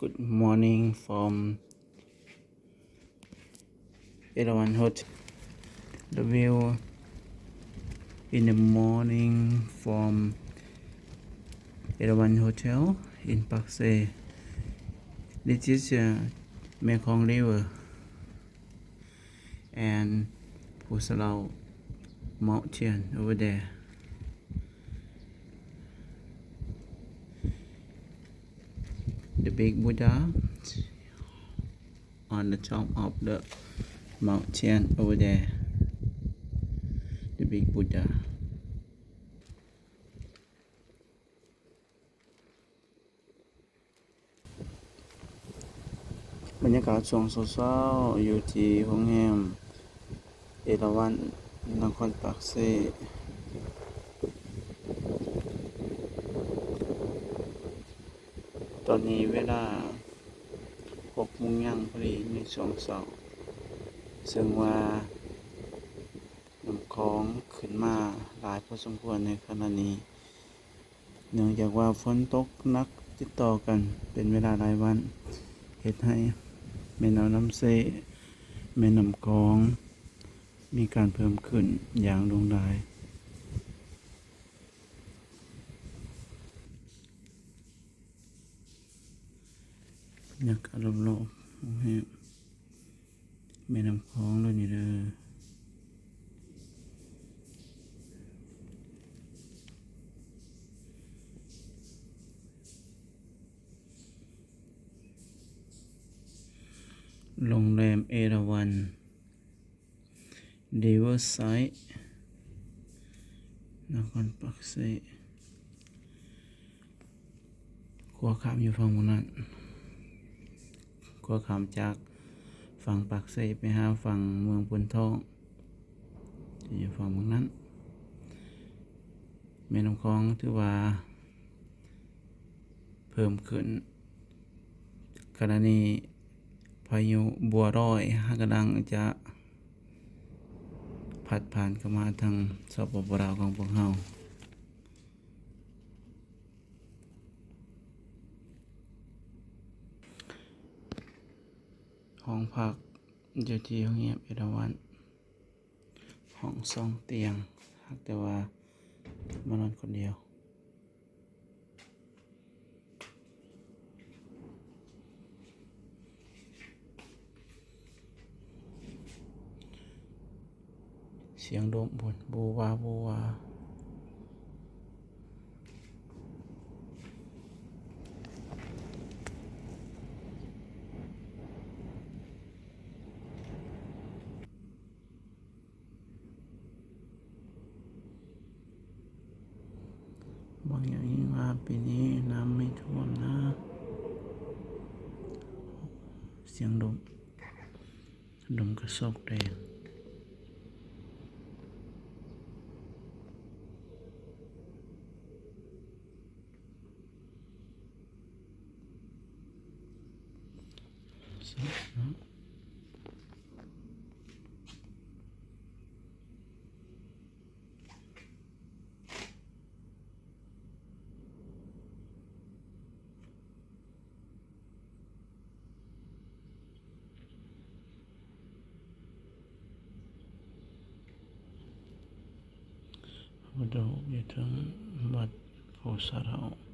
Good morning from Erawan Hotel. The view in the morning from Erawan Hotel in Pak Se. This is, uh, Mekong River and Phusalau Mountain over there. The big Buddha on the top of the mountain over there. The big Buddha. ບັນຍາກາດຊ່ວງເຊົ້າໆ ຢູ່ທີ່ໂຮງແຮມເອລາວັນ ນະຄອນປາກເຊ. ຕອນນີ້ເວລາຫົກໂມງຢ່າງພໍດີໃນຊ່ວງເຊົ້າ, ເຊິ່ງວ່ານ້ຳຂອງຂຶ້ນມາຫຼາຍພໍສົມຄວນໃນຂະນະນີ້. ເນື່ອງຈາກວ່າຝົນຕົກໜັກຕິດຕໍ່ກັນເປັນເວລາຫຼາຍວັນ, ເຮັດໃຫ້ແມ່ນ້ຳລຳເຊ, ແມ່ນ້ຳຂອງ ມີການເພີ່ມຂຶ້ນຢ່າງຫຼວງຫຼາຍ. ບັນຍາກາດລອບໆ ໂອເຄ. ແມ່ນ້ຳຂອງເລີຍນີ້ເດີ. ໂຮງແຮມເອລາວັນ Riverside ນະຄອນປາກເຊ. ຂົວຂ້າມຢູ່ຝັ່ງເມືອງນັ້ນ, ຂົວຂ້າມຈາກຝັ່ງປາກເຊໄປຫາຝັ່ງເມືອງໂພນທອງ ຢູ່ຝັ່ງເມືອງນັ້ນ. ແມ່ນ້ຳຂອງຖືວ່າເພີ່ມຂຶ້ນ. ຂະນະນີ້ພາຍຸບົວຣອຍຫາກຳລັງຈະພັດຜ່ານເຂົ້າມາທາງ ສປປ ລາວ ຂອງພວກເຮົາ. ຫ້ອງພັກຢູ່ທີ່ໂຮງແຮມເອລາວັນ, ຫ້ອງສອງຕຽງ, ຫາກແຕ່ວ່າມານອນຄົນດຽວ. ສຽງລົມພຸ້ນ ບູວາ ບູວາ. ບາງຢ່າງຍິ່ງວ່າປີນີ້ນ້ຳໄມ່ຖ້ວມນະ. ສຽງລົມ ລົມກະໂຊກແຮງ. ພະພຸດທະຮູບຢູ່ເທິງວັດພູສະເຖົາ.